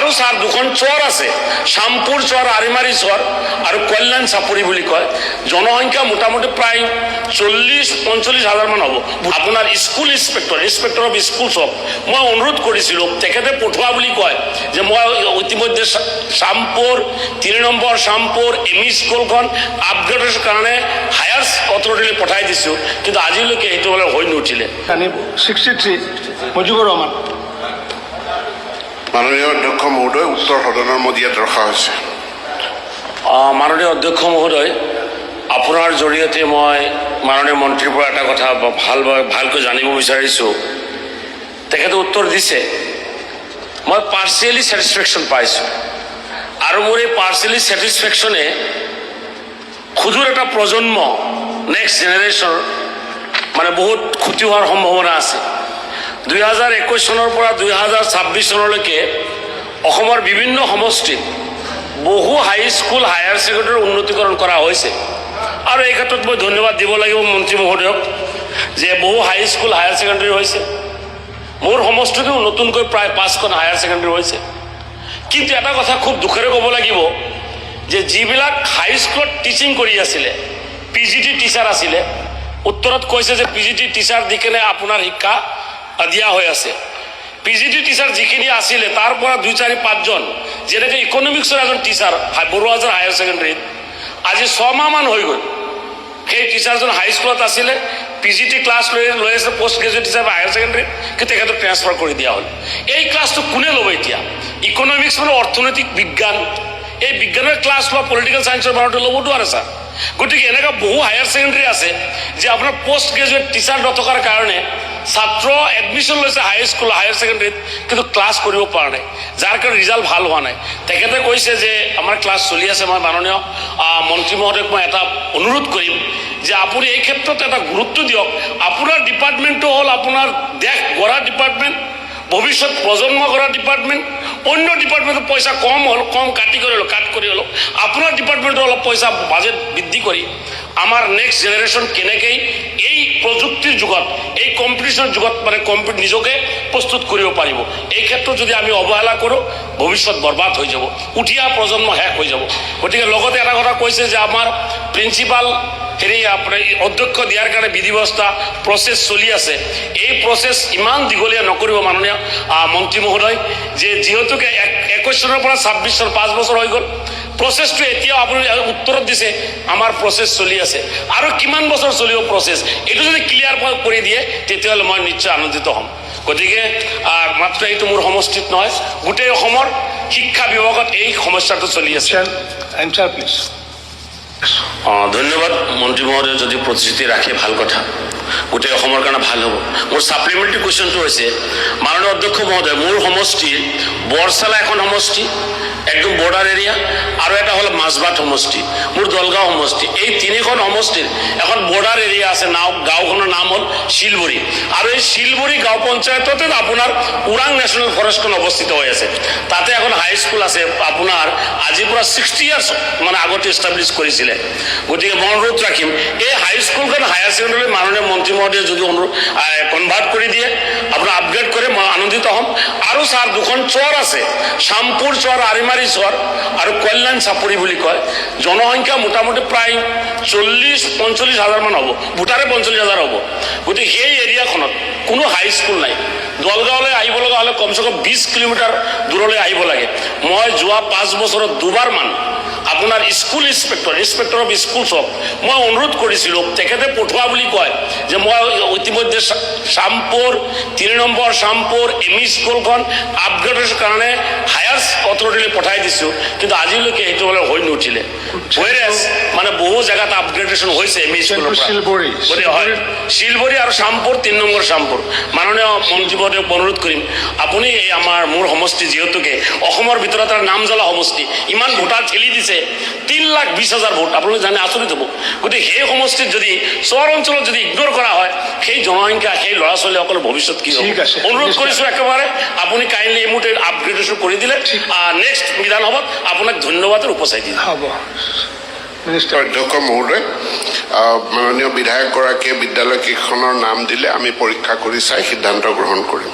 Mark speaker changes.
Speaker 1: আৰু ছাৰ, দুখন চৰ আছে, শ্যামপুৰ চৰ, আৰিমাৰী চৰ আৰু কল্যাণ চাপৰি বুলি কয়। জনসংখ্যা মোটামুটি প্ৰায় 40-45 হাজাৰ মান হ'ব। আপোনাৰ school inspector, inspector of স্কুলছক মই অনুৰোধ কৰিছিলোঁ, তেখেতে পঠোৱা বুলি কয় যে মই ইতিমধ্যে Shyampur, 3 number Shyampur M E স্কুলখন আপগ্ৰেডৰ কাৰণে হায়াৰ অথৰিটিলৈ পঠাই দিছোঁ, কিন্তু আজিলৈকে সেইটো মানে হৈ নুঠিলে।
Speaker 2: 63, মুজিবুৰ ৰহমান।
Speaker 3: মাননীয় অধ্যক্ষ মহোদয়, উত্তৰ সদনৰ মজিয়াত ৰখা হৈছে।
Speaker 1: মাননীয় অধ্যক্ষ মহোদয়, আপোনাৰ জৰিয়তে মই মাননীয় মন্ত্ৰীৰ পৰা এটা কথা ভালকৈ জানিব বিচাৰিছোঁ। তেখেতে উত্তৰ দিছে, মই পাৰ্চিয়েলি ছেটিছফেকশ্যন পাইছোঁ আৰু মোৰ এই পাৰ্চিয়েলি ছেটিছফেকশ্যনে সুদূৰ এটা প্ৰজন্ম, নেক্সট জেনেৰেশ্যন, মানে বহুত ক্ষতি হোৱাৰ সম্ভাৱনা আছে। 2021 চনৰ পৰা 2026 চনলৈকে অসমৰ বিভিন্ন সমষ্টিত বহু হাইস্কুল, হায়াৰ ছেকেণ্ডেৰীৰ উন্নতিকৰণ কৰা হৈছে আৰু এই ক্ষেত্ৰত মই ধন্যবাদ দিব লাগিব মন্ত্ৰী মহোদয়ক যে বহু হাইস্কুল, হায়াৰ ছেকেণ্ডেৰী হৈছে। মোৰ সমষ্টিতো নতুনকৈ প্ৰায় পাঁচখন হায়াৰ ছেকেণ্ডেৰী হৈছে। কিন্তু এটা কথা খুব দুখেৰে ক'ব লাগিব যে যিবিলাক হাইস্কুলত টিচিং কৰি আছিলে, পিজিটি টিচাৰ আছিলে, উত্তৰত কৈছে যে পিজিটি টিচাৰ দি কেনে আপোনাৰ শিক্ষা দিয়া হৈ আছে। পিজিটি টিচাৰ যিখিনি আছিলে, তাৰ পৰা দুই, চাৰি, পাঁচজন, যেনেকৈ ইকনমিক্সৰ এজন টিচাৰ বৰুৱাজাৰ হায়াৰ ছেকেণ্ডেৰীত আজি 6মাহমান হৈ গ'ল। সেই টিচাৰজন হাইস্কুলত আছিলে, পিজিটি ক্লাছ লৈ লৈ আছে, পষ্ট গ্ৰেজুৱেট হিচাপে হায়াৰ ছেকেণ্ডেৰী, কিন্তু তেখেতক ট্ৰেন্সফাৰ কৰি দিয়া হ'ল। এই ক্লাছটো কোনে ল'ব এতিয়া? ইকনমিক্স মানে অৰ্থনৈতিক বিজ্ঞান। এই বিজ্ঞানৰ ক্লাছ লোৱা পলিটিকেল চায়েন্সৰ মানুহটো ল'ব নোৱাৰে ছাৰ। গতিকে এনেকুৱা বহু হায়াৰ ছেকেণ্ডেৰী আছে যে আপোনাৰ পষ্ট গ্ৰেজুৱেট টিচাৰ নথকাৰ কাৰণে ছাত্ৰ এডমিশ্যন লৈছে হাই স্কুল, হায়াৰ ছেকেণ্ডেৰীত, কিন্তু ক্লাছ কৰিব পৰা নাই, যাৰ কাৰণে ৰিজাল্ট ভাল হোৱা নাই। তেখেতে কৈছে যে আমাৰ ক্লাছ চলি আছে। মই মাননীয় মন্ত্ৰী মহোদয়ক মই এটা অনুৰোধ কৰিম যে আপুনি এই ক্ষেত্ৰত এটা গুৰুত্ব দিয়ক। আপোনাৰ ডিপাৰ্টমেণ্টটো হ'ল আপোনাৰ দেশ গঢ়া ডিপাৰ্টমেণ্ট, ভৱিষ্যত প্ৰজন্ম গঢ়া ডিপাৰ্টমেণ্ট। অন্য ডিপাৰ্টমেণ্টত পইচা কম হ'ল, কম কাটি কৰি হ'লেও, কাট কৰি হ'লেও আপোনাৰ ডিপাৰ্টমেণ্টৰ অলপ পইচা বাজেট বৃদ্ধি কৰি আমাৰ নেক্সট জেনেৰেশ্যন কেনেকৈ এই প্ৰযুক্তিৰ যুগত, এই কম্পিটিশ্যনৰ যুগত মানে নিজকে প্ৰস্তুত কৰিব পাৰিব। এই ক্ষেত্ৰত যদি আমি অৱহেলা কৰোঁ, ভৱিষ্যত বৰবাদ হৈ যাব, উঠি অহা প্ৰজন্ম শেষ হৈ যাব। গতিকে লগতে এটা কথা কৈছে যে আমাৰ প্ৰিন্সিপাল হেৰি আপোনাৰ অধ্যক্ষ দিয়াৰ কাৰণে বিধি ব্যৱস্থা প্ৰচেছ চলি আছে। এই প্ৰচেছ ইমান দীঘলীয়া নকৰিব মাননীয় মন্ত্ৰী মহোদয়, যে যিহেতুকে 21 চনৰ পৰা 26 চন, 5 বছৰ হৈ গ'ল। প্ৰচেছটো এতিয়াও আপুনি উত্তৰত দিছে আমাৰ প্ৰচেছ চলি আছে, আৰু কিমান বছৰ চলিব প্ৰচেছ? এইটো যদি ক্লিয়াৰ কৰি দিয়ে, তেতিয়াহ'লে মই নিশ্চয় আনন্দিত হ'ম। গতিকে মাত্ৰ এইটো মোৰ সমষ্টিত নহয়, গোটেই অসমৰ শিক্ষা বিভাগত এই সমস্যাটো চলি আছে।
Speaker 2: Answer, please.
Speaker 1: অঁ, ধন্যবাদ মন্ত্ৰী মহোদয়। যদি প্ৰতিশ্ৰুতি ৰাখে, ভাল কথা, গোটেই অসমৰ কাৰণে ভাল হ'ব। মোৰ ছাপ্লিমেণ্টাৰী কুৱেশ্যনটো হৈছে, মাননীয় অধ্যক্ষ মহোদয়, মোৰ সমষ্টিৰ বৰচালা এখন সমষ্টি, একদম বৰ্ডাৰ এৰিয়া, আৰু এটা হ'ল মাজবাট সমষ্টি, মোৰ দলগাঁও সমষ্টি। এই তিনিখন সমষ্টিৰ এখন বৰ্ডাৰ এৰিয়া আছে। নাও গাঁওখনৰ নাম হ'ল শিলবৰী আৰু এই শিলবৰী গাঁও পঞ্চায়ততে আপোনাৰ ওৰাং নেশ্যনেল ফৰেষ্টখন অৱস্থিত হৈ আছে। তাতে এখন হাইস্কুল আছে, আপোনাৰ আজিৰ পৰা 60 ইয়াৰ্ছ মানে আগতে এষ্টাব্লিছ কৰিছিলে। গতিকে মই অনুৰোধ ৰাখিম, এই হাইস্কুলখন হায়াৰ ছেকেণ্ডেৰী মাননীয় মন্ত্ৰী মহোদয়ে যদি অনুৰোধ কনভাৰ্ট কৰি দিয়ে, আপোনাৰ আপগ্ৰেড কৰে, মই আনন্দিত হ'ম। আৰু ছাৰ, দুখন চৰ আছে, শ্যামপুৰ চৰ, আৰিমাৰী চৰ আৰু কল্যাণ চাপৰি বুলি কয়। জনসংখ্যা মোটামুটি প্ৰায় 40-45 হাজাৰ মান হ'ব, ভোটাৰে 45 হাজাৰ হ'ব। গতিকে সেই এৰিয়াখনত কোনো হাইস্কুল নাই। দলগাঁৱলৈ আহিব লগা হ'লে কমচে কম 20 কিলোমিটাৰ দূৰলৈ আহিব লাগে। মই যোৱা 5 বছৰত দুবাৰমান আপোনাৰ স্কুল ইন্সপেক্টৰ, ইন্সপেক্টৰ অফ স্কুলছক মই অনুৰোধ কৰিছিলোঁ, তেখেতে পঠোৱা বুলি কয় যে মই ইতিমধ্যে Shyampur, 3 number Shyampur M E স্কুলখন আপগ্ৰেডৰ কাৰণে হায়াৰ অথৰিটিলৈ পঠাই দিছোঁ, কিন্তু আজিলৈকে সেইটো মানে হৈ নুঠিলে। ৱেৰএজ মানে বহু জেগাত আপগ্ৰেডেশ্যন হৈছে এম ই স্কুলৰ পৰা।
Speaker 2: শিলবৰী।
Speaker 1: গতিকে হয়, শিলবৰী আৰু শ্যামপুৰ, 3 নম্বৰ শ্যামপুৰ। মাননীয় মন্ত্ৰী মহোদয়ক অনুৰোধ কৰিম, আপুনি এই আমাৰ মোৰ সমষ্টি যিহেতুকে অসমৰ ভিতৰত এটা নামজ্বলা সমষ্টি, ইমান ভোটাৰ ঠেলি দিছে, 3,20,000 ভোট, আপোনালোকে জানে আচৰিত হ'ব। গতিকে সেই সমষ্টিত যদি, চহৰ অঞ্চলত যদি ইগন'ৰ কৰা হয়, সেই জনসংখ্যা, সেই ল'ৰা ছোৱালীসকলৰ ভৱিষ্যত কি হ'ব?
Speaker 2: ঠিক আছে।
Speaker 1: অনুৰোধ
Speaker 2: নিশ্চয়।
Speaker 1: কৰিছোঁ একেবাৰে, আপুনি কাইণ্ডলি এই মুহূৰ্তে আপগ্ৰেডেশ্যন কৰি দিলে নেক্সট বিধানসভাত আপোনাক ধন্যবাদৰ উপচাই দিম।
Speaker 2: হ'ব, মিনিষ্টাৰ।
Speaker 3: অধ্যক্ষ মহোদয়, মাননীয় বিধায়কগৰাকীয়ে বিদ্যালয় কেইখনৰ নাম দিলে আমি পৰীক্ষা কৰি চাই সিদ্ধান্ত গ্ৰহণ কৰিম।